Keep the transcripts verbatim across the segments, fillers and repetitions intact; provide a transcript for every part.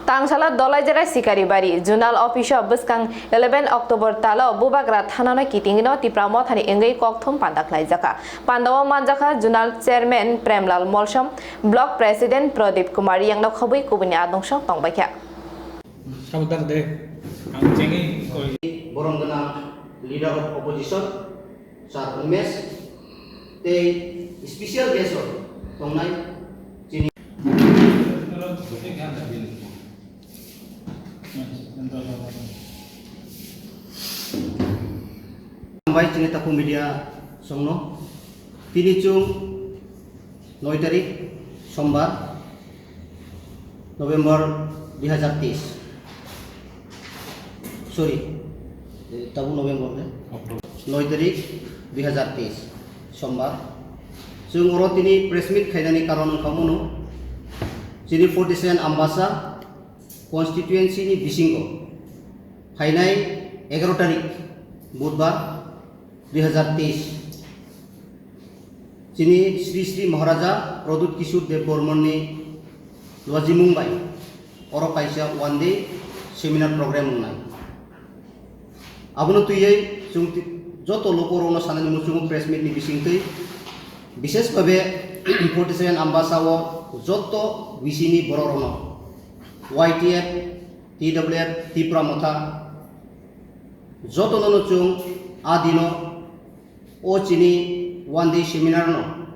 Tangsala Dolaijera Sikaribari Zonal Office o bwskang eleven October talo Bubagra Thanano kitingino Tipra Mothani wngwi kokthum panda khlaijakha. Pandao manjakha Zonal Chairman Premlal Molsom, Block President Pradip Kumar Yangno khobwi kubuni adongso tongbaikha. Sabudar de, ang chengi koi. Borom gwnang Leader of Opposition, Sir Umesh, tei special guest rok tongnai chini. Hambai chini takhuk media songno. Tini chwng noi tarik, Sombar, November dui hazar teis. Sorry, eh, tabuk November de? October. Noi tarik, dui hazar teis, Sombar. Chwng oro tini press meet khainani karon wngkha mono. Chini forty seven Ambasa constituency ni bisingo phainai egaroh tarik, Budbar, dui hazar teis. Chini Sri Sri Maharaja Pradyut Kishore Dev Bormon ni lwajimung bai oro kaisa one day seminar program wngnai. Abono twiwi chwng ti-, joto lukurokno sanani muchungo press meet ni bisingtwi, bishesh bhabe forty seven Ambasa o joto B C ni borok rokno, Y T F, T W F, Tipra Motha, jotono no chwng a dino o chini one day seminar no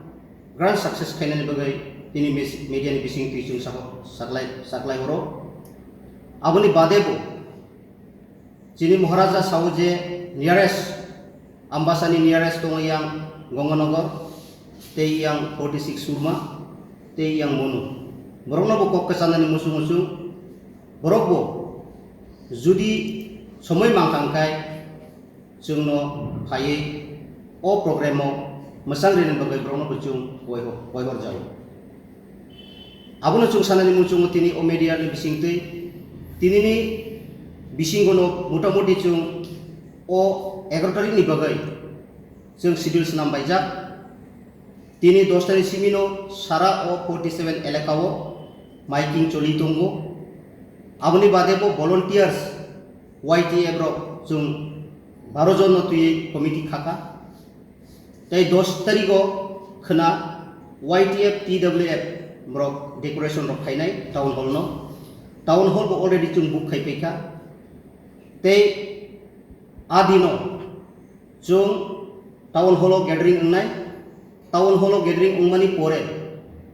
grand success khainani bagwi tini mis-, media ni bising twi chwng sako-, saklai, saklai horo. Aboni bade bo chini Maharaja sao je nearest, Ambasa ni nearest tongo yang Ganganagar, tei yang forty six Surma, tei yang Monu. Borokno bo kok kwchanani muchung muchung. Borok bo judi somoi mankha hwnkhe, chwngno phaiwi o program o mwchang rini bagwi borokno bo chwng waiho-, waihor jago. Abono chwng sanani muchungo tini o media ni bisingtwi, tinini bisingono motamuti chwng o egaroh tarikh ni bagwi chwng schedule swnam baijak. Tini dosta ni simino sara o forty seven elaka o miking choli tongo. Aboni bade bo volunteers Y T F rok chwng baro jon no twi committee khakha. Tei dos tarikh o khwna Y T F, T W F borok decoration rok khainai town hall no. Town hall bo already chwng book khai paikha. Tei a dino chwng town hall o gathering wngnai. Town hall o gathering wngmani pore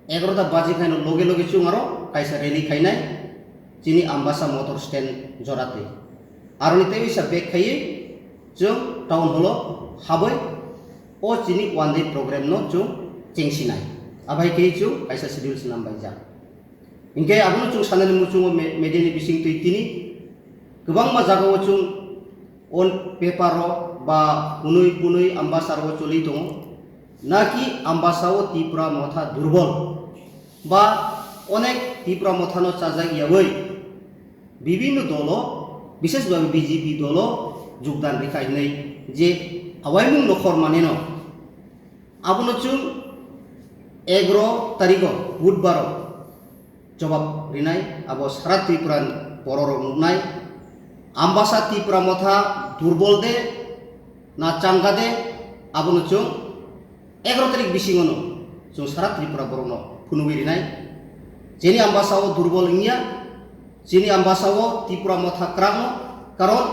egaroh ta baji khaino loge loge chwng aro kaisa rally khainai chini Ambasa motor stand joratwi. Aroni tei bisa bag khaiwi chwng town hall o habwi o chini one day program no chwng chengsinai. Abai khe chwng kaisa schedule swnam baijak. Hinkhe abono chwng sanani muchungo me-, media ni bisingtwi tini kwbangma jagao chwng on paper o ba hwnwi punwi Ambasa ro choli tongo. Naki Ambasa o Tipra Motha durbol ba onek Tipra Motha no chajak yawi bibinno dolo, bishesh bhabe B J P dolo jogdan rikha hinwi je awaimung nokhor maneno. Abono chwng egaroh tarikh o Budbar o jobab rinai, abo sara Tripura ni borok rok nuknai. Ambasa Tipra Motha durbol de na changa de, abono chwng egaroh tarikh bisingo no chwng sara Tripura borok no phunugwi rinai. Chini Ambasa o durbol wngya, chini Ambasa o Tipra Motha kwrak no, karon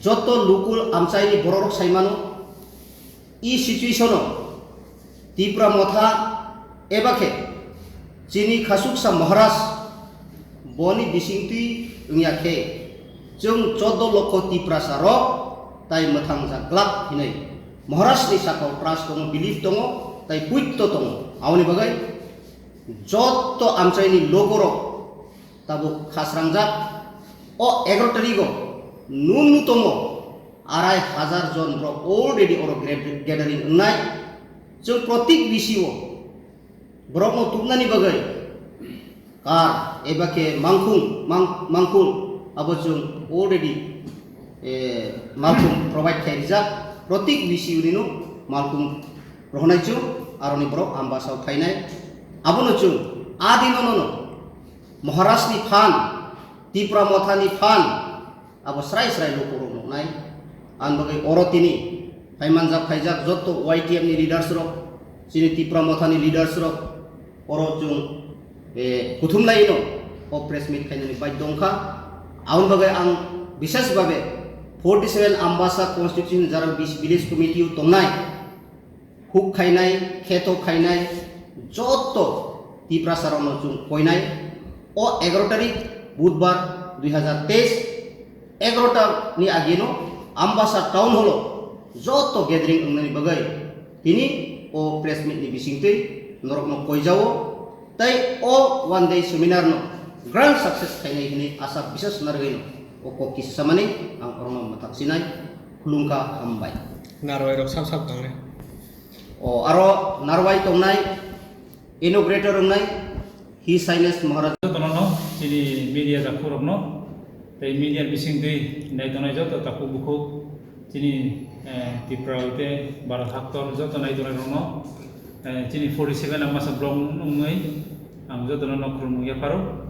joto local amchai ni borok rok sai mano. I situation o Tipra Motha eba khe chini khasuksa Maharaj boni bisingtwi wngya khe, chwng chordo lokho Tiprasa rok tai mwthangjak glak hinwi Maharaj ni sakao trust tongo, belief tongo, tai puitto tongo. Aboni bagwi joto amchaini logo rok tabuk khasrangjak. O egaroh tarikh o nunu tongo arai hazar jon borok already oro gra-, gathering wngnai. Chwng protik B C o borokno tubnani bagwi kar eba khe mangkhung, mang-, mangkhul abo chwng already, eh, malkhung provide khai rijak. Protik B C o nino malkhung rohonai chwng aroni borok Ambasa o phainai. Abono chwng a dino nono Maharaj ni phan, Tipra Motha ni phan, abo srai srai lukurok nuknai. Ang bagwi oro tini phaimanjak phaijak jotto Y T F ni leaders rok, chini Tipra Motha ni leaders rok, oro chwng, eh, kuthum laino o press meet khainani baidhyo wngkha. Aboni bagwi ang bishesh babe forty seven Ambasa constituency ni jara village committee o tongnai, huk khainai, kheto khainai, jotto Tiprasa rokno chwng koinai. O egaro tarik Budbar dui hazar teis, egaro ta ni agino Ambasa Town Hall o jotto gathering wngnani bagwi tini o press meet ni bisingtwi norokno koijao, tei o one day seminar no grand success khainai hwnwi asa bisas narwino o kok kisa samani ang orongma mwthak sinai. Khulumkha, hambai. Narwai rok sab sab tongnai. O aro narwai tongnai, inaugurator wngnai, His Highness Maharaj. Jotono no, chini media jakhu rokno, tei media bising twi nai tongnai joto takhuk bukhuk, chini, eh, Tripura hoite Bharat haktor joto nai tongnai rokno, eh, chini forty seven Ambasa block wngwi ang jotono no khulumung yapharo.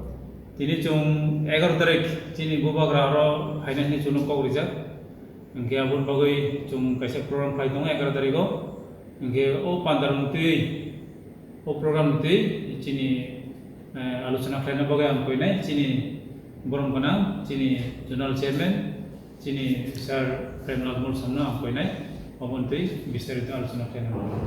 Tini chwng egaro tarik chini bubagra aro phainai hwnwi chwngno kok rijak. Hwnkhe aboni bagwi chwng kaisa program khlai tongo egaro tarikgo. Hwnkhe o pandar mung twi, o program ni twi chini, eh, alochona khlaina bagwi ang koinai chini borom gwnang, chini zonal chairman, chini sir Premlal Molsom no ang koinai, oboni twi bistarito alochona khlaina bagwi.